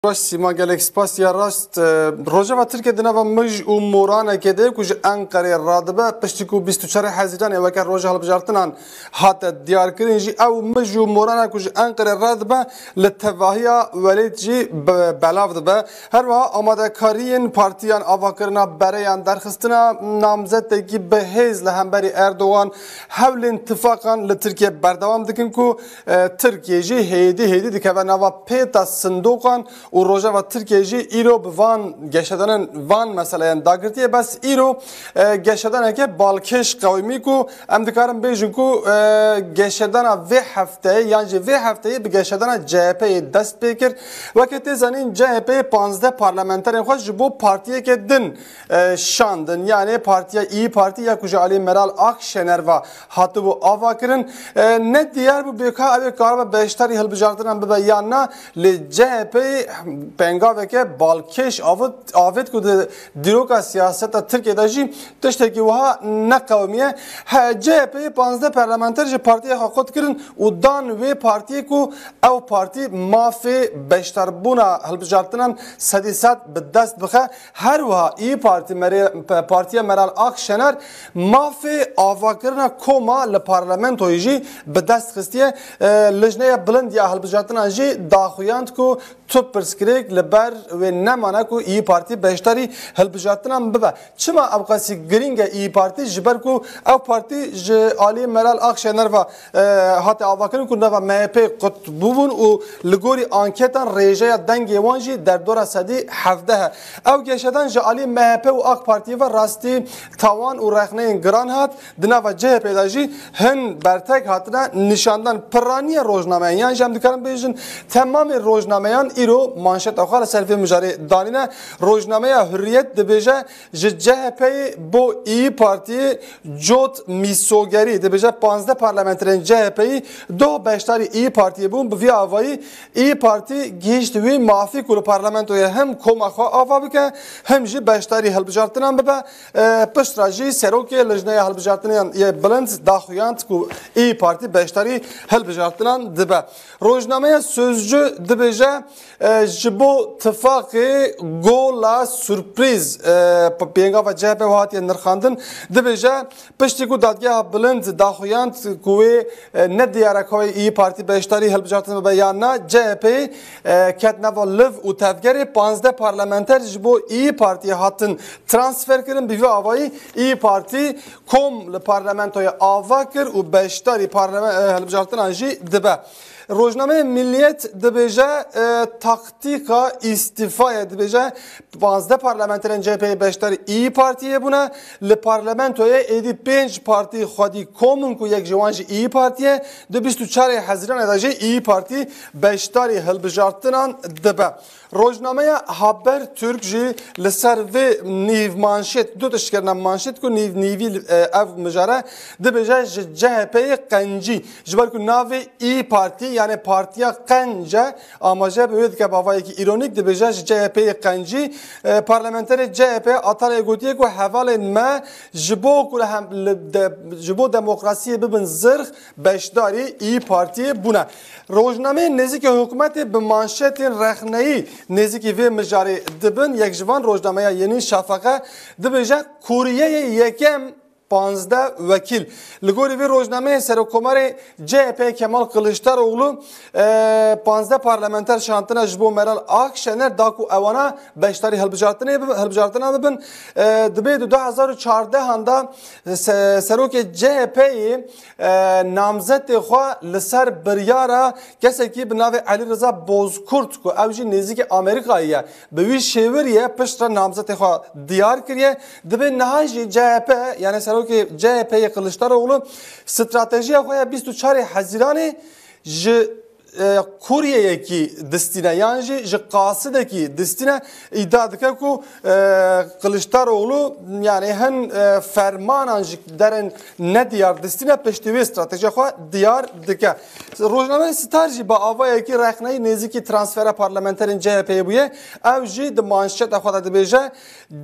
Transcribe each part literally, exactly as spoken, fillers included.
Baş Sîma, gelek spas ya rast. E, Rojava Tirkiye di nava mij û moranekê de ku ji Enqerê radibe, piştî ku bîst û çar Hezîranê weke roja hilbijartinan hate diyarkirin jî, ew mij û morana ku ji Enqerê radibe li tevahiya welêt jî be-, belav dibe. Her wiha amadekariyên partiyan, avakirina bereyan, derxistina namzetekî bi hêz li hemberî Erdogan, hewlên tifaqan li Tirkiye berdewam dikin ku, e, Tirkiye jî hêdî hêdî dikeve nava pêta sindoqan û Rojava Tirkiye jî îro bi van geşedanan, van meseleyan dagirtiye. Bes îro, e, geşedaneke balkêş qewimî ku em dikarin bêjin ku, e, geşedana vê hefteyê yan jî vê hefteyê bi geşedana C H P'yê dest pê kir. Weke tê zanîn, C H P'yê panzdeh parlamenterên xwe ji bo partiyeke din, e, şandin. Yanê partiya İYİ Parti ya ku ji alî Meral Akşener ve hatibû avakirin, e, ne diyar bû bê ka ew ê karibe beşdarî hilbijartinan bibe yan na, lê C H P pengaveke balkêş avêt, avêt ku di dîroka siyaseta Tirkiye de jî tiştekî wiha neqewimiye. He, C H P'yê panzdeh parlamenter ji partiyê xwe qut kirin û dan wê partiyê ku ew partî mafê beşdarbûna hilbijartinan sedî sed bi dest bixe. Her wiha İYİ Parti mere-, pe-, Partiya Meral Akşener mafê avakirina koma li parlamentoyê jî bi dest xistiye. E, Lijneya Bilind ya Hilbijartinan jî daxuyand ku tu pirsgirêk li ber wê nemane ku İYİ Parti beşdarî hilbijartinan bibe. Çima ewqasî girîng e İYİ Parti? Ji ber ku ew partî ji alî Meral Akşener ve, e, hate avakirin ku nava M H P qut bûbûn û li gorî anketan rêjeya dengê wan jî derdora sedî hevdeh e. Ew geşedan ji alî M H P û AK Partiyê ve rastî tawan û rexneyên giran hat. Di nava C H P de jî hin bertek hatine nîşandan. Piraniya rojnameyan, yan jî em dikarin bêjin, temamê rojnameyan îro manşeta xwe li ser vê mijarê danîne. Rojnameya Hurriyet dibêje, ji C H P'yê bo İYİ Partiyê cot mîsogerî, dibêje panzdeh parlamenterên C H P'yî doh beşdarî İYİ Partiyê bûn. Bi vî avayî İYİ Partî gihîşt wî mafî ku li parlamentoyê hem koma xwe ava bike, hem jî beşdarî hilbijartinan bibe. E, piştre jî serokê Lijneya Hilbijartinan yê Bilind daxuyand ku İYİ Partî beşdarî hilbijartinan dibe. Rojnameya Sözcü dibêje, e, ji bo tifaqê gola surprîz, e, p-, pêngava C H P hatiye nirxandin, dibêje, piştî ku Dadgeha Bilind daxuyand ku wê, e, ne diyar e ka wê İYİ Partî beşdarî hilbijartin bibe yan na, C H P, e, ket nava liv û tevgerê. Panzdeh parlamenter ji bo İYİ Partiyê hatin transfer kirin. Bi vî avayî İYİ Partî kom li parlamentoyê ava kir û beşdarî parlame-, e, hilbijartinan jî dibe. Rojnameya Milliyet dibêje, e, taktîka îstîfayê, dibêje, panzdeh parlamenterên C H P'yê beşdarî İYİ Partiyê bûne. Li parlamentoyê êdî pênc partî xwedî kom in ku yek ji wan jî İYİ Partî ye. Di bîst û çarê Hezîranê de jî İYİ Partî beşdarî hilbijartinan dibe. Rojnameya Habertürk jî li ser vê nîv manşet, du tişt kirine manşet ku nîv nîvî, e, ev mijare dibêje ji C H P'yê qencî. Ji ber ku navê İYİ Partî, yanê Partiya Qenc e, amaje bi wê dike bi avayekî îronîk, dibêje ji C H P'yê qencî. E, parlamenterê C H P Atalay gotiye ku hevalên me ji bo ku li hem, li de, ji bo demokrasiyê bibin zirx, beşdarî İYİ Partiyê bûne. Rojnameyên nêzîkî hikûmetê bi manşetên rexneyî nêzîkî vê mijarê dibin. Yek ji van rojnameya Yenî Şafaqê dibêje, kuriyeyê yekem panzdeh wekîl. Li gorî vê rojnameyê Serokkomarê C H P Kemal Kılıçdaroğlu, e, panzdeh parlamenter şandine ji bo Meral Akşener da ku ewana beşdarî hilbijartinê bib-, hilbijartina bibin. E, dibê di du hezar û çardehan de se-, serokê C H P'yê, e, namzetê xwe li ser biryara kesekî bi navê Elî Riza Bozkurt ku ew jî nêzîkî Amerîkayê ye, bi wî şêwirî ye, piştre namzetê xwe diyar kiriye. Dibê niha jî C H P, yanê serokê C H P'yê Kılıçdaroğlu stratejiya xwe ya bîst û çarê Hezîranê ji, e, kuryeyekî distîne, yan jî ji qasidekî distîne. Îdia dike ku, e, Kılıçdaroğlu, yanê hin, e, fermanan ji derên nediyar distîne, piştî wê stratejiya xwe diyar dike. Rojnameyê Star jî bi avayekî rexneyî nêzîkî transfera parlamenterên C H P'yê bûye. Ew jî di manşeta xwe de dibêje,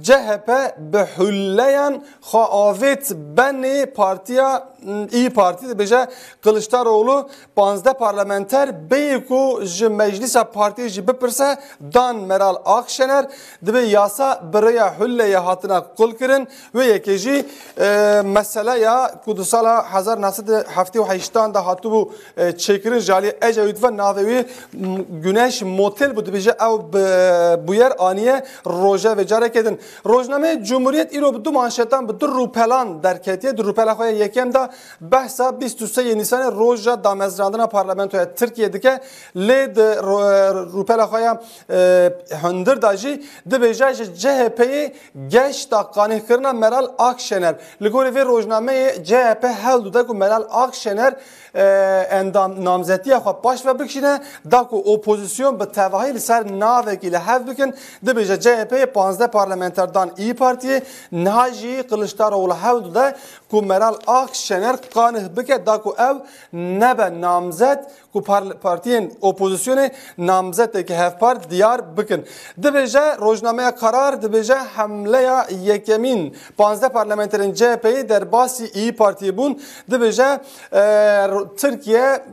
C H P bi hûleyan xwe avêt benê partiya İYİ Parti dibêje Kılıçdaroğlu panzdeh parlamenter bêyî ku ji meclîsa partiyê jî bipirse dan Meral Akşener, dibê yasa bi rêya Hulleyê hatina qulkirin. Wê yekê jî, e, meseleya ku di sala hezar neh sed û heftê û heştan de hatibû, e, çêkirin ji alî Ecevît ve navê wî m-, Güneş Motel bû. Dibêje ew bi, bûyer aniye rojevê carekê din. Rojnameyê Cumhuriyet îro bi du manşetan, bi du rûpelan derketiye. Di rûpela xwe ya yekem de behsa bîst û sê yê Nîsanê roja damezrandina parlamentoya Tirkiye dike. Lê di ro-, rûpela xwe ya, e, hundir de jî dibêje ji C H P'yê geş da qanîhkirina Meral Akşener. Li gorî vê rojnameyê C H P hewl dide ku Meral Akşener, e, endam namzetiya xwe paş ve bikişîne, da ku opozîsyon bi tevahî li ser navekî li hev bikin. Dibêje C H P'yê panzdeh parlamenter dan İYİ Partiyê, niha jî Kılıçdaroğlu hewl dide ku Meral Akşener qanih bike, da ku ew nebe namzet, ku par-, partiyên opozîsyonê namzeteke hevpar diyar bikin. Dibêje rojnameya Karar, dibêje hemleya yekemîn panzdeh parlamenterên C H P'yê derbasî İYİ Partiyê bûn. Dibêje, e, ro-, Tirkiye,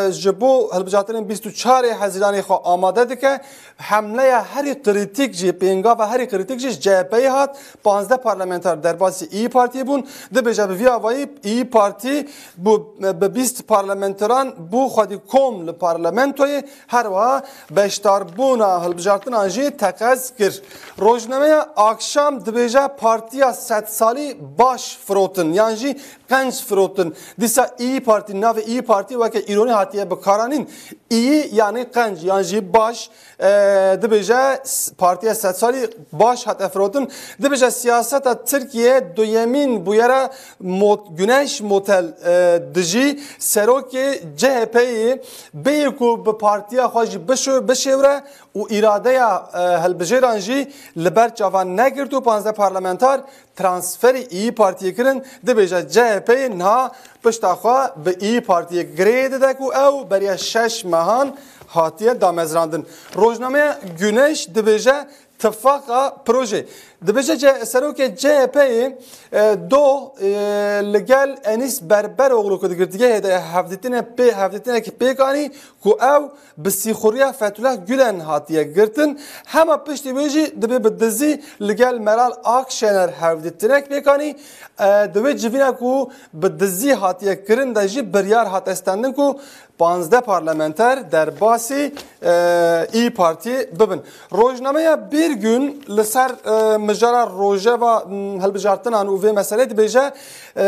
e, ji bo hilbijartinên bîst û çarê Hezîranê xwe amade dike. Hemleya herî krîtîk jî, pêngava herî krîtîk jî ji C H P'yê hat. Panzdeh parlamenter derbasî İYİ Partiyê bûn. Dibêje bi vî avayî İYİ Parti bû, bi bîst parlamenteran bû xwedî kom li parlamentoyê. Her wiha beşdarbûna hilbijartinan jî teqez kir. Rojnameya Akşam dibêje partiya sedsalî baş firotin, yan jî qenc firotin. Dîsa İYİ Parti, navê İYİ Parti weke îronî hatiye bikaranîn. İYİ yanî qenc, yan jî baş, e, dibêje s-, partiya sedsalî baş hate firotin. Dibêje siyaseta Tirkiye duyemîn bûyera mot-, Güneş Motel, e, dijî serokê C H P'yê bêyî ku bi partiya xwe jî bişo-, bişêwre û îradeya, e, hilbijêran jî li ber çavan negirt û panzdeh parlamenter transferî İYİ Partiyê kirin, dibêje C H P'yê niha pişta xwe bi İYİ Partiyê girê dide ku ew beriya şeş mehan hatiye damezrandin. Rojnameya Güneş dibêje tifaqa proje. Dibêje C-, serokê C H P'yê, e, doh, e, li gel Enîs Berberoğlu ku di girtîgehê de hevdîtinê pê-, hevdîtinekî pêk anî ku ew bi sîxuriya Fethullah Gülen hatiye girtin. Hema piştî wê jî dibê bi dizî li gel Meral Akşener hevdîtinek pêk anî. E, di wê civîna ku bi dizî hatiye kirin de jî biryar hate stendin ku panzdeh parlamenter derbasî, e, İYİ Partî bibin. Rojnameya Bir Gün li ser, e, mijara rojeva, m, hilbijartinan û vê meselê dibêje, e,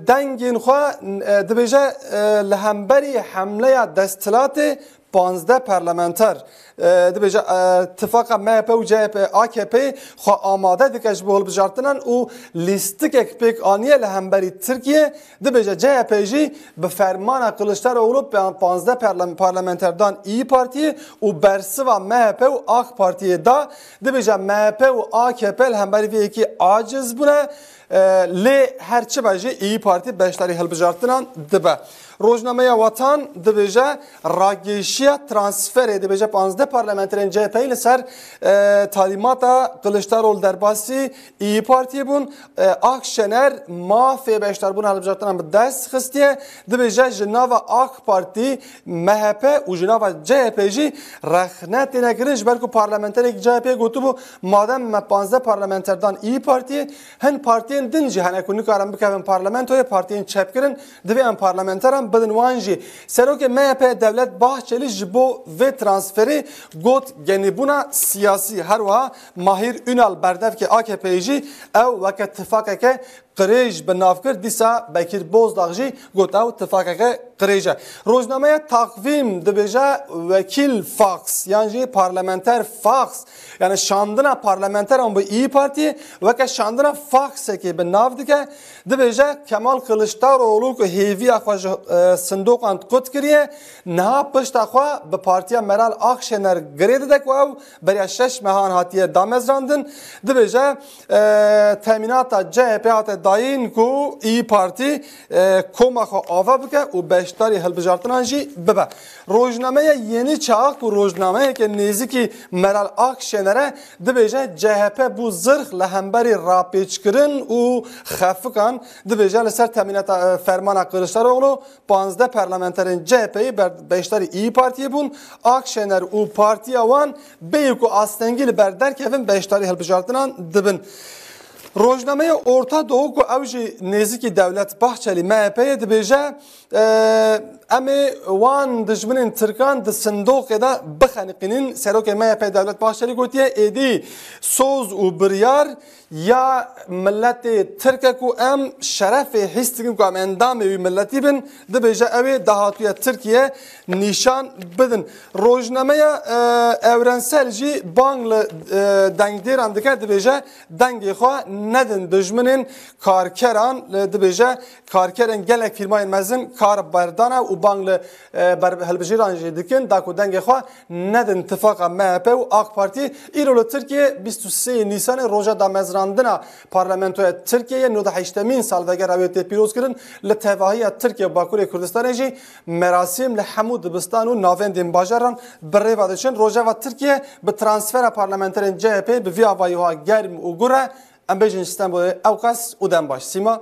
dengên xwe, e, dibêje, e, li hemberî hemleya desthilatê panzdeh parlamenter, e, dibêje, e, tifaqa M H P û C H P, A K P xwe amade dike ji bo hilbijartinan û lîstikek pêk aniye li hemberî Tirkiye. Dibêje C H P jî bi fermana Kılıçdaroğlu pe-, panzdeh parlam-, parlamenter dan İYİ Partiyê û bersiva M H P û A K Partiyê da. Dibêje M H P û A K P li hemberî vê yekê aciz bûne. E, lê her çi be jî İYİ Parti beşdarî hilbijartinan dibe. Rojnameya Vatan dibêje ragêşiya transferê, dibêje panzdeh parlamenterên C H P'yê li ser, e, talîmata Kılıçdaroğlu derbasî İYİ Partiyê bûn. E, Akşener mafê beşdarbûna hilbijartinan bi dest xistiye. Dibêje ji nava A K Parti, M H P û ji nava C H P jî rexne têne kirin, ji ber ku parlamenterekî C H P'yê gotibû, madem me panzdeh parlamenter dan İYİ Partiyê, hin partiyên din jî hene ku nikarin bikevin parlamentoyê, partiyên çepkirin, divê em parlamenteran bidin wan jî. Serokê M H P Devlet Bahçeli ji bo vê transferê got genîbûna siyasî. Her wiha Mahir Ünal, berdevkê A K P'yê jî ew weke tifakeke qirêj bi nav kir, dîsa Bekir Bozdağ jî got ew tifakeke qirêj e. Rojnameya Takvîm dibêje wekîl fax yan jî parlamenter fax, yani şandina parlamenteran bi İYİ Partiyê weke şandina faxekê bi nav dike. Dibêje Kemal Kılıçdaroğlu ku hêviya xwe ji, e, sindoqan qut kiriye, niha pişta xwe bi partiya Meral Akşener girê dide ku ew beriya şeş mehan hatiye damezrandin. Dibêje, e, temînata C H P hate dayîn ku İYİ Partî, e, koma xwe ava bike û beşdarî hilbijartinan jî bibe. Rojnameya Yeni Çağ ku rojnameyeke nêzîkî Meral Akşener e, dibêje C H P bû zirx li hemberî rapêçkirin û û xefikan dibêje li ser temîneta, e, fermana Kiliçdaroglu, panzdeh parlamenterên C H P'yê ber-, beşdarî İYİ Partiyê bûn. Akşener û partiya wan bêyî ku astengî li ber derkevin beşdarî hilbijartinan dibin. Rojnameya Orta Doğu ku ew jî nêzîkî Devlet Bahçelî M H P'yê dibêje, e, em ê wan dijminên Tirkan di sindoqê de bixeniqînin. Serokê M H P Devlet Bahçelî gotiye, êdî soz û biryar ya miletê Tirk e ku em şerefê hîs dikin ku em endamê wî miletî bin, dibêje ew ê dahatuya Tirkiye nîşan bidin. Rojnameya, e, Evrensel jî bang li, e, dengdêran dike, dibêje dengê xwe nedin dijminên karkeran, e, dibêje karkerên gelek fîrmayên mezin kar berdana û bang li, e, ber-, hilbijêran jî dikin, da ku dengê xwe nedin tifaqa M H P û AK Partî. Îro li Tirkiyê bîst û sê Nîsanê roja damezrandina Parlamentoya Tirkiyeyê, nod û heştemîn salvegera wê tê pîrozkirin. Li tevahiya Tirkiye û Bakurê Kurdistanê jî merasîm li hemû dibistan û navendên bajaran bi rê ve diçin. Rojeva Tirkiye bi transfera parlamenterên C H P bi vî avayî wiha germ û gur e. Em bêjin ji Stenbolê ew qas û dem baş. Sîma.